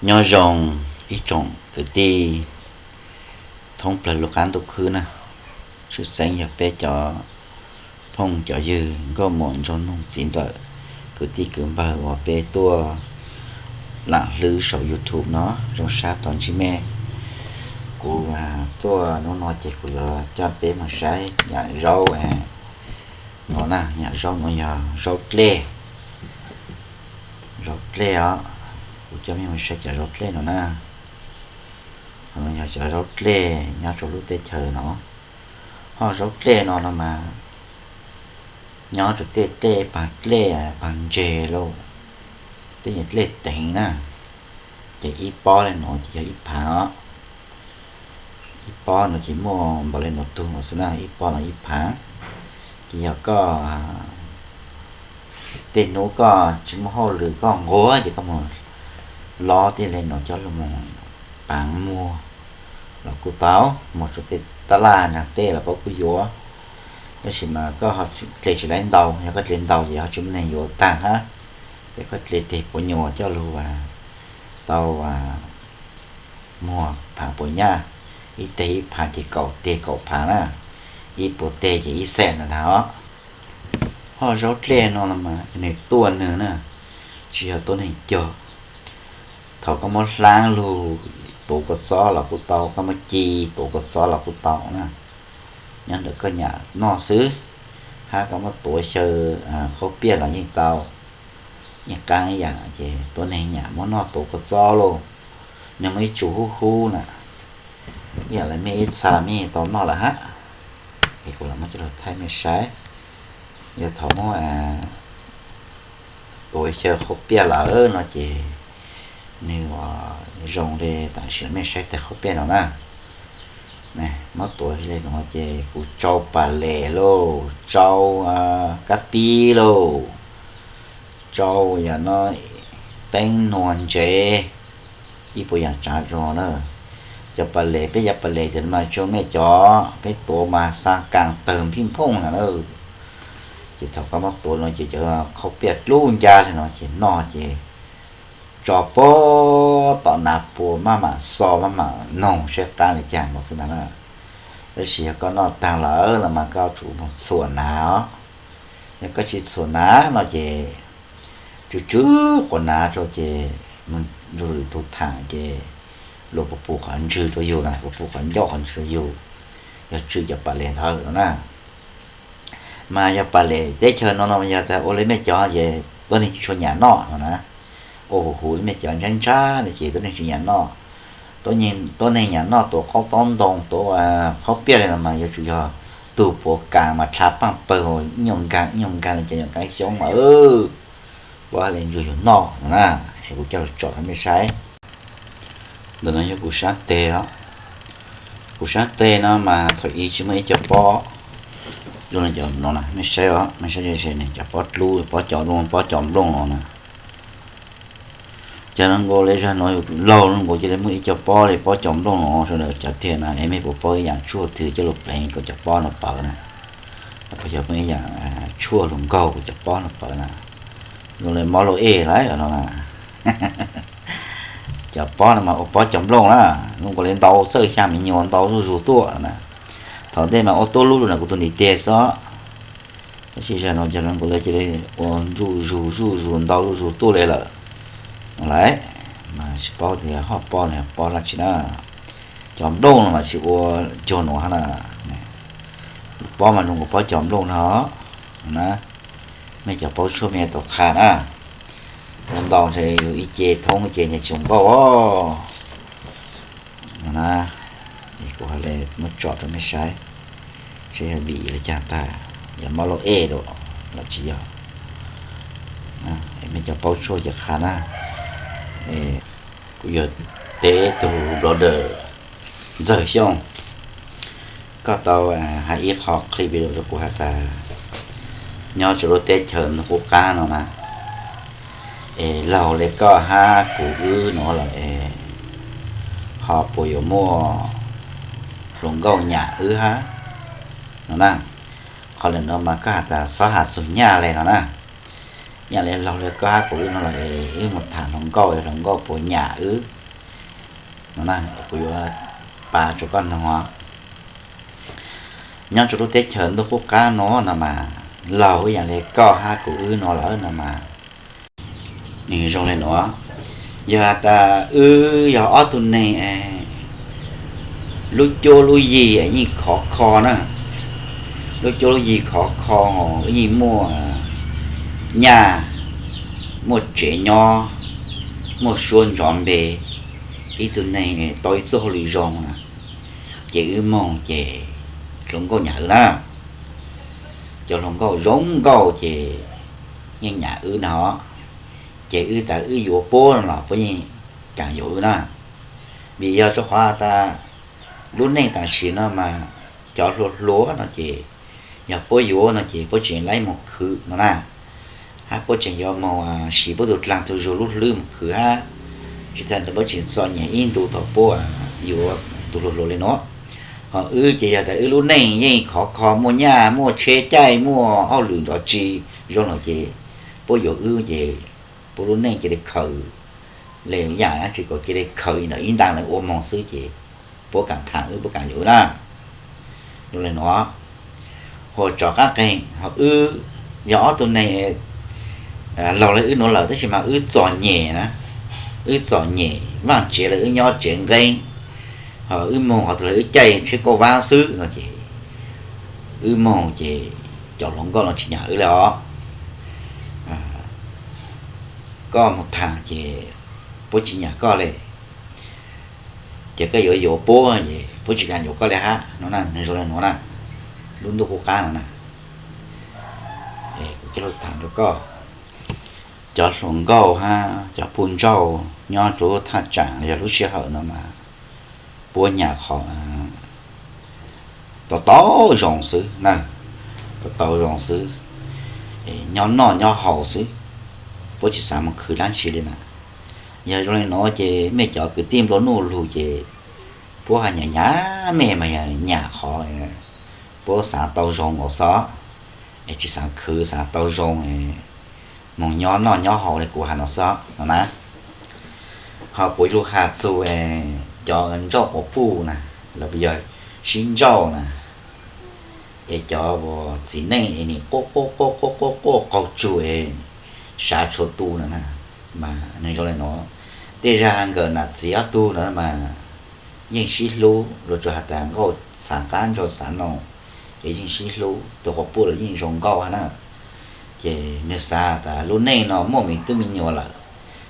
Nyob zoo ib tsoom kwv tij thoob plaws lub qab ntuj khwb na, tshwj xeeb yog peb cov phooj cov ywg nkauj muam nraug nus txiv ntxawm, kwv tij kwv npawg uas peb tuaj lam hlwb saum YouTube no, zoo sab tau ntsib mej. Kuv tuaj hnub no ces kuv yuav coj peb mus saib yam zaub no na, yam zaub no yog zaub dlej, zaub dlej os. Kuv coj mej mus saib cov zaub dlej no na. Qhov no yog cov zaub dlej nyob rau lub teb chaws no. Ho zaub dlej no no mas nyob rau tej dlej, pag dlej pag ntseg lauj, tej dlej teev na, ces ib pob li no ces yog ib phav os. Ib pob no ces muaj npaum li no tug xwb na, ib pob no ib phav. Ces yog koj tej hnub koj tsis muaj hauj lwm koj nquag ces koj mus lob tej li no coj los paav muag los kuj tau, muag rau tej taj laj nraag teb los pab kuj yuav. Tab sis mas koj dle tsis laib ntau, yog koj dle ntau ces ho tsis muaj neeg yuav taag hab. Ces koj dle teg puas nyuas coj lug tau muag phav puas nyaj, ib teg ib phav ces kaum teg kaum phav na, ib puas teg ces ib xees ntag os. Ho zaub dlej no los mas cov neeg tuaj nwg na, tsis yog tuab neeg cog. Thaum koj muab hlaab lug tuav kua txob los kuj tau, koj muab ci tuav kua txob los kuj tau na. Nyob ntawm koj nyam noj xwb, hab koj muab tuav xyaw qhaub piaj los yeej tau. Yeej qaab ib yam ces tuab neeg nyam muab noj tuav kua txob lauj, nwg muaj ib tsu hub hub na, ib yam li mej ib txha mej tau noj lawm hab. Es kuv lam muab coj lug thaij mej saib. Yog thaum muab tuav xyaw qhaub piaj lawm no ces nwg zoo le, tam sim mej saib teg qhaub piaj no na. Muab tuav li no ces kuv tsau pas les lauj, tsau kab pib lauj, tsau yam no peeb nuag ntsev, ib puas yaam tsaav zoo na. Cov pas les, peb cov pas les ces mas tsuas mej cov peb tuav mas xaa kaas tawg nphij nphooj na. Ces thaum koj muab tuav no ces cov qhaub piaj dlub ncaj li no ces noj ces tso puag tom nav puas maj mam xo maj mam noog saib qaab li caag no xwb ntag na. Tab sis yog koj noj taag lawm los mas koj tsum moog txhuam nav os. Yog koj tsis txhuam nav no ces tsw tsw quas nav rau ces moog rau lwm tug thaam ces luas puas pum qhov ntswg rau yug na, puas pum qhov ncauj qhov ntswg rau yug, yog tsw cov pas les ntawd no na. Mas yog pas les teb chaws no no yog tas ua li mej cov ces tuab neeg tsis tshua nyam noj no na. Ua huv huv li mej cov ntshaib ntshaib no ces tuab neeg tsis nyam noj. Tuab neeg nyam noj tuav qaub taub ntoo, tuav qhaub piaj li no mas yuav tsum yog tug puav kaas mas dlha paaj pawg ib nyuag nkaag ib nyuag nkaag li cov nyuam qeeb xyoob mas puab li ntsug yug noj no na. Es kuv coj lug tsom rau mej saib. Ntawm no yog kuv sab teg os. Kuv sab teg no mas thaum ub tsis muaj ib co pob zoo li cov no na, mej saib os, mej saib ze ze ne, cov pob dlub, pob cov nplooj, pob cov nplooj no na. Cov no nkaus li zag no laug no nkaus cia li muaj ib co pob li pob cov nplooj no sawv daws cov tiag na, es mej puas paub ib yaam tshuaj twg coj lug pleev kuv cov pob no pawv na? Puas yog muaj ib yaam tshuaj lug nkaug kuv cov pob no pawv na? Zoo li mob lauj ej lawm no na. Cov pob no mas ua pob cov nplooj na, zoo nkaus li ntau txawj xyaa me nyuam ntau zuj zus tuaj na. Thaum ntej mas ua tuab lub lug ntawm kuv tug ntiv teg xwb, tab sis zag no cov no nkaus li cia li ua zuj zus zuj zus ntau zuj zus tuaj li lawm. Lawm, mas tsis paub tias hoj pob no pob dlaab tsi na. Cov nplooj no mas tsis ua cuag nuav hab na. Pob mas zoo nkaus pob cov nplooj no na. Mej cov paub tshuaj mej tau qha na. Ua ntau ntshe yus ib ce thoob ib ce niag tsoom nkauj os. No na, es kuv hais li muab tsom rau mej saib, saib yog vim li caag tag, yog mob lauj ej los tsis yog. Mej cov paub tshuaj ces qha na. Kuv yog teb tug blogger Ntxawg Xyooj, koj tau hais ib qho clip video rau kuv has tas nyob rau lub teb chaws ntuj qub qab no na, es laug li koj hab kuv wb no lawm es ho puas yuav muaj hluas nkauj nyam wb hab no na. Qhov lawm no mas koj has tas xob has txug nyaj li no na. Yam li laug li koj hab kuv wb no los wb mus tham hluas nkauj, hluas nkauj puas nyam wb no na, kuv yuav pab rua koj noog. Nyob rua lub teb chaws ntuj qub qab no no mas, laug ib yam li koj hab kuv wb no lawm no mas, nwg zoo le nuav. Yog tas wb yog ob tug neeg lub cuab lub yig yeej khov kho na, lub cuab lub yig khov kho, wb yeej muaj nyaj, muaj tsev nyob, muaj suab ntsov npe, ib tug neeg tau ib txuj hauj lwm zoo na, ces wb moog ces hluas nkauj nyam wb na. Cov hluas nkauj zoo nkauj ces yeej nyam wb na, ces wb tas wb yuav puab los puab yeej kaam yuav wb na. Vim yog rua qhov tas lub neej tam sim no mas cov hluas hluas no ces yog puab yuav no ces puab tseem laib moog khwv no na, hab puab tseem yuav moog siv puab tug dlaag tug zug lub hlwb moog khwv hab, tsis tas tas puab tseem txom nyem ib ntu thaum puab yuav tug hluas hluas le nuav. Ho wb ces yog tas wb lub neej yeej khov kho, muaj nyaj muaj tsheb caij muaj hauj lwm ntsov tsi zoo los ces puab yuav wb ces puab lub neej cia li khaws le yam dlaab tsi kuj cia li khaws ntawm ib ntaag lawv ua moog xwb ces puab kaam tham wb puab kaam yuav wb na. Zoo le nuav, hu tsov qaab qeeg ho wb yog ob tug neeg laug le wb nuav lawm tab sis mas wb txom nyem na, wb txom nyem, vaaj tsev le wb nyob tsev nqeeb, ho wb moog qhov twg le wb caij tsheb kauj vab xwb no ces wb moog ces cov hluas nkauj no tsis nyam wb le os. Koj moog tham ces puab tsis nyam koj le, ces koj yuav yuav puab es puab tsis kaam yuav koj le hab no na, nwg zoo le nuav na, lub ntuj qub qab no na. Kuv coj lug tham rua koj, cov hluas nkauj hab cov puj ntsauj nyob rua thaj tsaam los yog lub sij hawm no mas puab nyam qhov tau tau zoo xwb na, tau tau zoo xwb, nyob noj nyob haus xwb, puab tsis xav moog khwv dlaab tsi le na. Yog zoo le nuav ces mej cov kwv tij nplua nuj lug ces puab has nyam nyam mej mas yog nyam qhov puab xav tau zoo nkaus xwb, es tsis xav khwv, xav tau zoo, moog nyob noj nyob haus le kuv has no xwb no na. Ho kuv lug has txug cov ntsauj quas puj na, los yog sib ntsauj na, es cov txiv neej es nim quaj quaj quaj quaj quaj quaj qaug tsug es sav tshua tu no na, mas nwg zoo le nuav, tej zag nkawm nam txiv ob tug no mas yeej sib hlub, lug tsuas has tas nkauj txhav qab ntsauj txhav noog, ces yeej sib hlub, tug quas puj los yeej zoo nkauj hab na. Ces nwg xav tas lub neej no muaj me tub me nyuam lawm,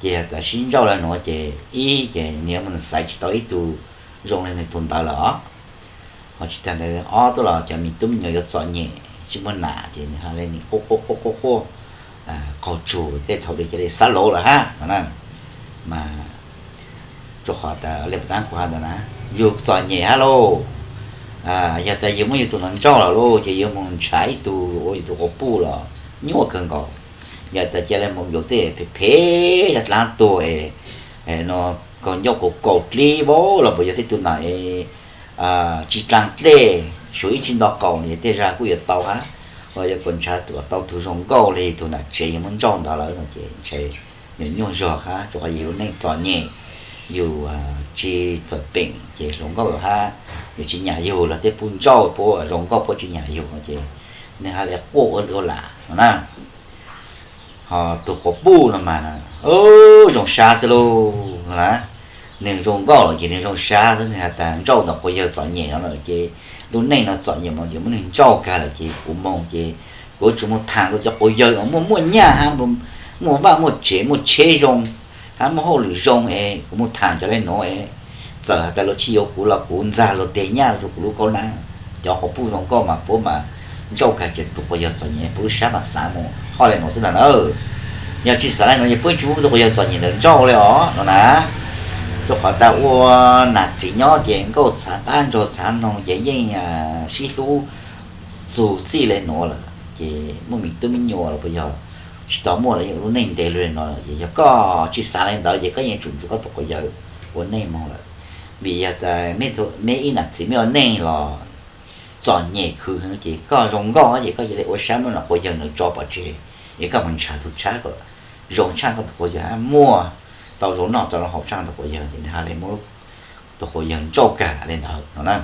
ces has tas sib ntsauj le nuav ces ib ces nwg yuav moog xaiv tsis tau ib tug zoo le nwg tug ntawd lawm os. Ho tsis tas ntawd ob tuaj los cov me tub me nyuam yuav txom nyem tsis muaj nam ces nwg has le nim quaj quaj quaj quaj quaj qaug tsug tej thaum twg cia li xav laus lawm hab no na. Mas rua qhov tas le puas tab kuv has ntawd na, yug txom nyem hab lauj, yog tas yug muab yug tug ntawd ntsauj lawm lauj ces yug moog nrhav ib tug ua yug tug quas puj los nyuaj kawg nkaus. Yog tas cia li moog yuav tej phem phem dlaab tuag es no, kaus ncauj kaus kaus dlib vau los puas yog tej tug nam es tsis dlaag dlej, suav ib tsi nto kaus no tej zag kuj yuav tau hab. Ho yog kuas nrhav tau tug zoo nkauj le tug nam tsev yug muab ntsauj ntawd lawm no ces ntshe nyuaj nyuaj zog hab, rua qhov yug lub neej txom nyem, yug tsis txawm peem ces hluas nkauj hab yug tsis nyam yug los tej puj ntsauj puab zoo nkauj puab tsis nyam yug no ces nwg has le quaj ua lam no na. Ho tug quas puj no mas zoo sab xwb lauj na. Nwg zoo nkauj lawm ces nwg zoo sab xwb, nwg has tas ntsauj ntawm quas yawg txom nyem no lawm ces lub neej no txom nyem mas yuav muab nwg ntsauj kag lawm ces kuv moog ces kuv yuav tsum moog thaam rua cov quas yawg uas muaj muaj nyaj hab muaj vaj muaj tsev muaj tsheb zoo hab muaj hauj lwm zoo es kuv moog thaam cov le nuav es txawm has tas luag tsis yuav kuv los kuv ntxag luag teg nyaj rua kuv lub kaub nab. Cov quas puj zoo nkauj mas puab mas ntsauj kag ces tug quas yawg txom nyem puab lub sab mas xaav moog hoj le nuav xwb ntag na. Yog tsis xaav le nuav ces puab tsis muab tug quas yawg txom nyem ntawd ntsauj le os no na. Rua qhov tas ua nam txiv nyob ces nkauj txhav qab ntsauj txhav noog ces yeej sib hlub txug txij le nuav lawm ces muaj me tub me nyuam los puas yog tsis tau muaj los yeej ua lub neej ntev le nuav lawm ces yog koj tsis xaav le ntawd ces koj yeej tsum nrug koj tug quas yawg ua neej moog lawm. Vim yog tas meb ib nam txiv meb ua neej los txom nyem khwv heev ces koj zoo nkauj ces koj cia li ua sab muab quas yawg ntawd tso pov tseg, Es koj mus ntshav tus tshab kom zoo tshaj koj tus quav yawg, muaj tau zoo noj tau zoo haus tshaj tus quav yawg ces nws haj li muab tus quav yawg ntsauj kag li ntawd no na.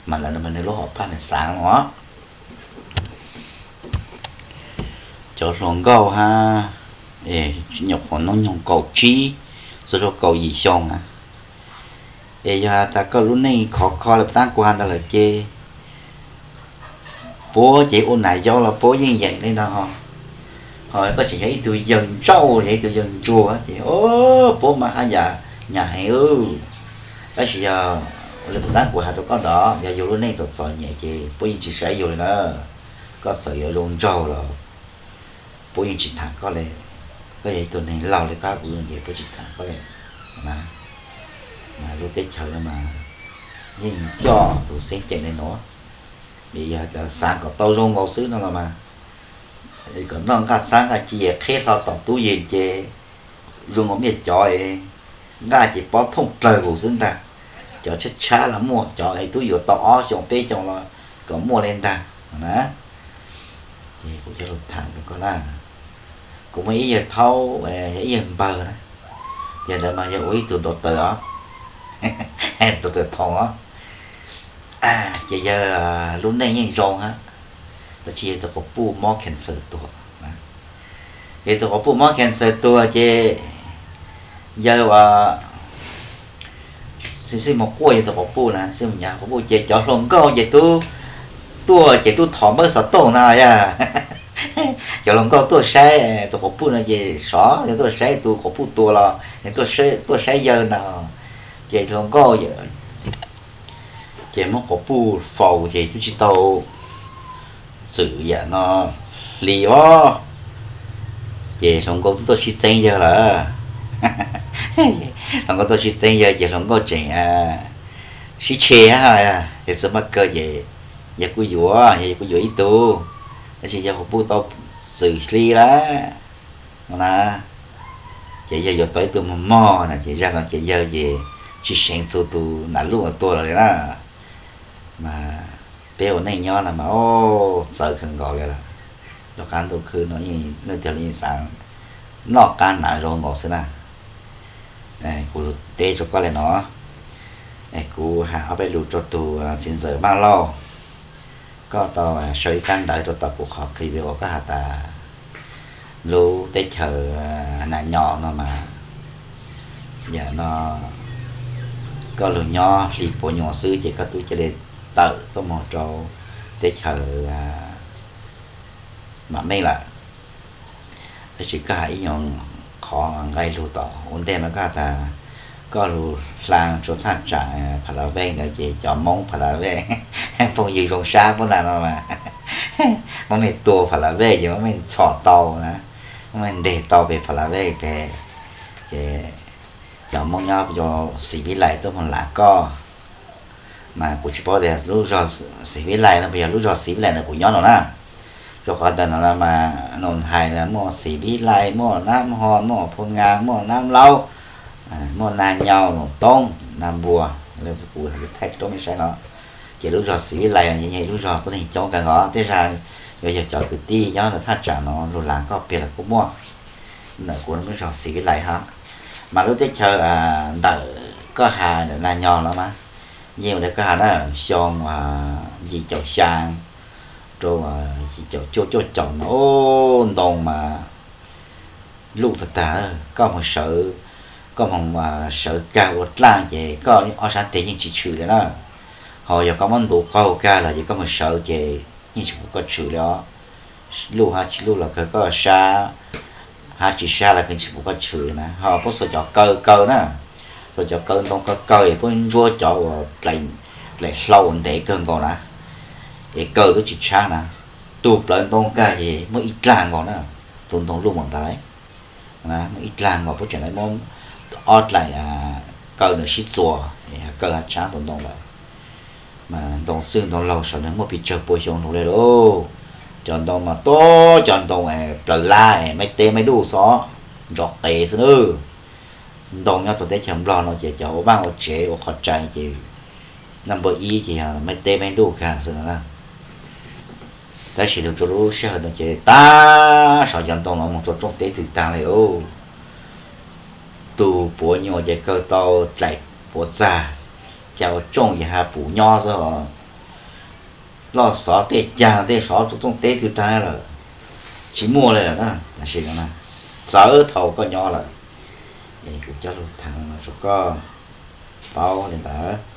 Mas lawv mas nws lub hom phaj nws xav no. Cov hluas nkauj hab, nyuam qhuav hnub nyoog kaum tsib txug rau kaum yim xyoo na, es yog has tas koj lub neej khov kho li puas tab kuv has ntawd lawm ces puab ces ua nas yau los puab yeej yeem li ntawd ho, ho koj tseem yog ib tug yawg ntsauj, yog ib tug yawg ntsuag ces puab mas haj yam nyam heev. Tab sis yog li puas tab kuv has rau koj ntawd, yog yus lub neej txom txom nyem ces puab yeej tsis saib yus li na. Koj txawm yuav zoo nraug los puab yeej tsis tham koj li. Koj yog ib tug neeg laug li koj hab kuv ces puab tsis tham koj li na. Mas lub teb chaws no mas yeej coj tus xeeb ceem li no, vim yog xav kom tau zoo nkaus xwb no los mas, kom noj nqaj txhab nqaj ci es qheb hlo tom tub yees ces zoo nkaus mej cov nqaj ces pob thooj dlawg vus xwb ntag. Cov tshab tshab los muaj, cov es tub yuav tau ob xyoo peb xyoo los kom muaj li ntag na. Ces kuv thiaj lug tham rau koj na, kuv muaj ib yawg thaub, yog ib yawg npawg na, yawg ntawd mas yog ua ib tug doctor os, doctor Thoom os. Ces yawg lub neej yeej zoo hab, tab sis yawg tus quas puj mob cancer tuag. Yawg tus quas puj mob cancer tuag ces yawg ua xib mus quaj yawg tus quas puj na, xib mus nyav quas puj ces cov hluas nkauj ces tub tuaj ces tub thov npawb xov tooj na yog. Cov hluas nkauj tuaj saib tus quas puj no ces sov yog tuaj saib tus quas puj tuag los tuaj saib yawg ntag. Ces hluas nkauj ces muab quas puj faus ces twb tsis tau txwm yam no hli os, ces hluas nkauj twb tuaj sib txeeb yawg lawm. Hluas nkauj tuaj sib txeeb yawg ces hluas nkauj tseem sib tshe, ces txawm maj kaw ces yawg kuj yuav, yawg kuj yuav ib tug, tab sis yawg quas puj tau txwm hli lawm no na. Ces yawg yuav tau ib tug mos mog na, ces zaj no ces yawg ces tsis seev txug tus nam luj tuag lawm li na. Mas peb ua neej nyob no mas txawv kawg nkaus li lawm. Lub qab ntuj khwb no leej twg los yeej xav noj qab hnav zoo nkaus xwb na. Kuv teb rau koj li no, kuv has ob peb lus rau tus txiv ntxawm Vaj Lauj, koj tau sau ib kab ntawv rau tom kuv qhov clip uas koj has tas lub teb chaws Nas Nyos no mas, yam no koj lug nyob hli puav nyuas xwb ces koj twb cia li tawm tuaj mus rau teb chaws Mam Meej lawm. Tab sis koj has ib nyuag qhov nqaij lug tom ua ntej mas koj has tas koj lug hla rua thaj tsam Pha La Vej ntawd ces cov Moob Pha La Vej phooj ywg zoo sab puab ntag no mas, muab mej tua Pha La Vej ces muab mej ntxhov tau na, muab mej nteg tau pem Pha La Vej pem, ces cov Moob nyob rua Xim Vib Lais tuaj moog lav koj. Mas kuv tsis paub tias lub zog Xim Vib Lais no puas yog lub zog Xim Vib Lais ntawd kuv nyob no na. Rua qhov ntawm no mas nus hais muaj Xim Vib Lais, muaj Nab Ho, muaj Phoo Nga, muaj Nab Laub, muaj Nag Nyau, Noom Toob, Nag Npua, kuv thaij rau mej saib no. Ces lub zog Xim Vib Lais yog ib lub zog tuab neeg coob kawg nkaus, tej zag yuav yog cov kwv tij nyob thaj tsam no lug lav koj pem los kuj muaj. Ntawm kuv lub zog Xim Vib Lais hab. Mas lub teb chaws ntawm koj has ntawm Nag Nyos no mas, yeej ua li koj has na, xyoo yim caum xyaa rau yim caum cuaj cuaj caum no ntoo mas luj tag tag, koj moog sawv, koj moog sawv kag ua dlaaj ces koj ob sab teg yeej tsis tshwm li na. Ho yog koj muab ntu qaug kag los ces koj moog sawv ces yeej tsis pum koj tshwm li os. Luj hab tsis luj los kawg koj sab, hab tsis sab los kawg tsis pum koj tshwm na. Ho puab xuas cov kaw kaw na, xuas cov kaw ntoo kaw kaw es puab ntsuab cov uas dlaim hlau ntev kawg nkaus na, es kaw twb tsis tshab na. Tug plawv ntoo kag es muaj ib dlaag nkaus na, tug ntoo luj npaum ntawd, muaj ib dlaag nkaus puab tseem muab ob dlaim kaw nws sib txuas, kaw hab tshab tug ntoo lawm. Mas ntoo txwj ntoo laug saum nws muaj pes tsawg pua xyoo lug li lauj. Cov ntoo mas tub cov ntoo plawv lab es maib teb maib duj xwb, ntsov qees xwb nawb. Ntoo nyob rua teb chaws Nplog no ces cov ua vaaj ua tsev ua qhov tsev ces naj npua ib ces yog maib teb maib duj kag xwb na. Tab sis rau lub sij hawm no ces tag, sov cov ntoo no mus rau rooj teb twg tag li lauj. Tus puav nyuas ces kawg tau dlaim puav txag, cas ua tsooj ces ha pum nyob xwb os. Loj xov tej cag tej sov rau rooj teb twg tag lawm, tsis muaj li lawm na. Tam sim no na, txawv thaum koj nyob lawm, es kuv coj lug thav no rau koj paub li ntawd.